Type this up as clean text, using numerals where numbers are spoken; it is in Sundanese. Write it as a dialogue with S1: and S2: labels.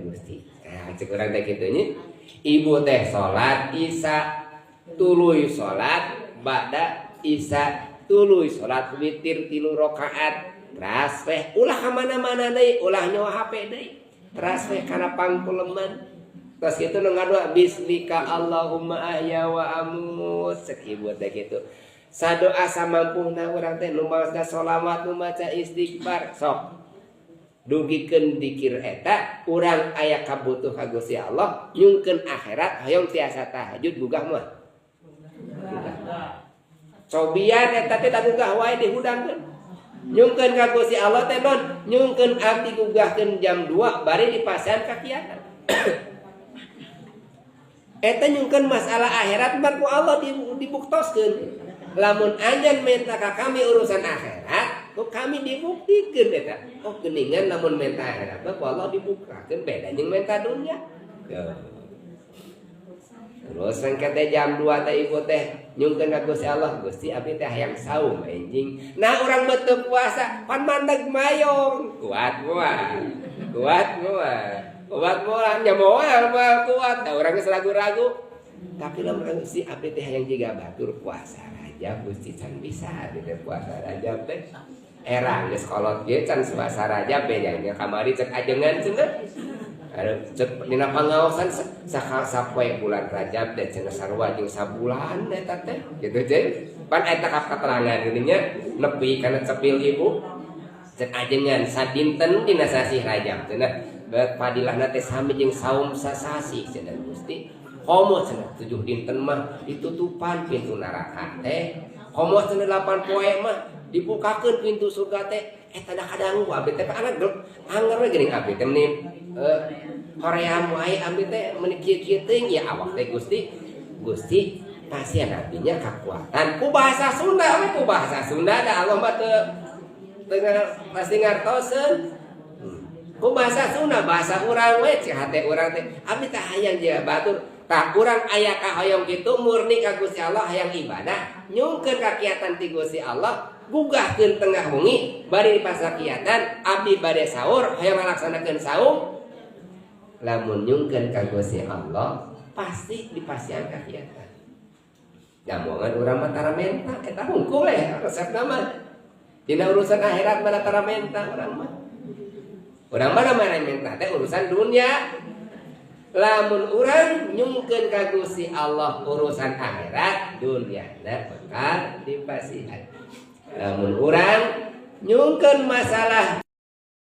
S1: Gusti. Nah, cek urang teh kitu nya. Ibu teh salat Isya, tuluy salat ba'da Isya, tuluy salat witir 3 rakaat. Teras weh ulah ka mana-mana deui, ulah nyawa HP deui. Teras weh kana pangkuleman. Terus kitu nu ngadoa bismika Allahumma ahya wa amut. Cek ibu teh kitu. Sadoa samampuna urang teh nu maca sholawat, nu maca istighfar, sok dugikeun dikir eta urang aya kabutuh ka Gusti Allah, nyungkeun akhirat hoyong tiasa tahajud, gugah mah. Gugah. Cobian eta teh gugah wae dihudangkeun. Nyungkeun ka Gusti Allah teh non, nyungkeun abdi gugahkeun jam 2 bari dipasihan kakiatan. Eta nyungkeun masalah akhirat bar ku Allah dibuktoskeun. Lamun anjeun minta ka kami urusan akhirat, ku kami dibuktikeun eta. Oh, geuningan lamun minta akhirat mah ku Allah dibukakeun, beda jeung minta dunya. Terus rengket jam 2 teh ibu teh nyungkeun ka Gusti Allah, Gusti abdi teh hayang saum enjing. Nah, urang beuteung puasa pan mandeg mayong, kuat moal. Kuat moal. Kuat moal nya moal moal kuat. Da urang geus ragu-ragu. Tapi lamun Gusti abdi teh hayang jiga batur puasa Rajab, Gusti can bisa abdi teh puasa Rajab teh. Era geus kolot ge can puasa Rajab bedanya kamari cek ajengan cenah. Aduh, cek dina pangaosan sakal sapoe bulan Rajab teh cenah sarua jeung sabulan eta teh kitu teh. Pan eta katerangan geuning nya nepi kana cepil ibu. Cek ajengan sadinten dina sasih Rajab cenah bet padilahna teh sami jeung saum sasasi cenah Gusti. Komo cenah 7 dinten mah ditutupan pintu neraka teh. Komo cenah 8 poe mah dibukakeun pintu surga teh. Eta da kadangu abdi teh anger anger we geuning abdi teh meni hoream wae abdi teh meni kieu-kieu teuing ya awak teh Gusti. Gusti pasihan abdinya kakuatan ku bahasa Sunda we, ku bahasa Sunda da Allah mah teu teu pasti ngartoseun. Ku bahasa Sunda, bahasa urang we cek hate urang teh abdi teh hayang jiga batur. Tah urang aya kahoyong kitu murni ka Gusti Allah hayang ibadah, nyungkeun kakiatan ti Gusti Allah, gugahkeun tengah wengi bari dipasakiatan abdi bade sahur hayang ngalaksanakeun saum. Lamun nyungkeun ka Gusti Allah pasti dipasihan kakiatan. Jamongan urang mah tara menta eta hungkul we resepna mah. Dina urusan akhirat mah tara menta urang mah. Urang mana mana menta teh urusan dunia. Lamun urang nyungkeun ka Gusti Allah urusan akhirat, dunyana bakal dipasihan. Lamun urang nyungkeun masalah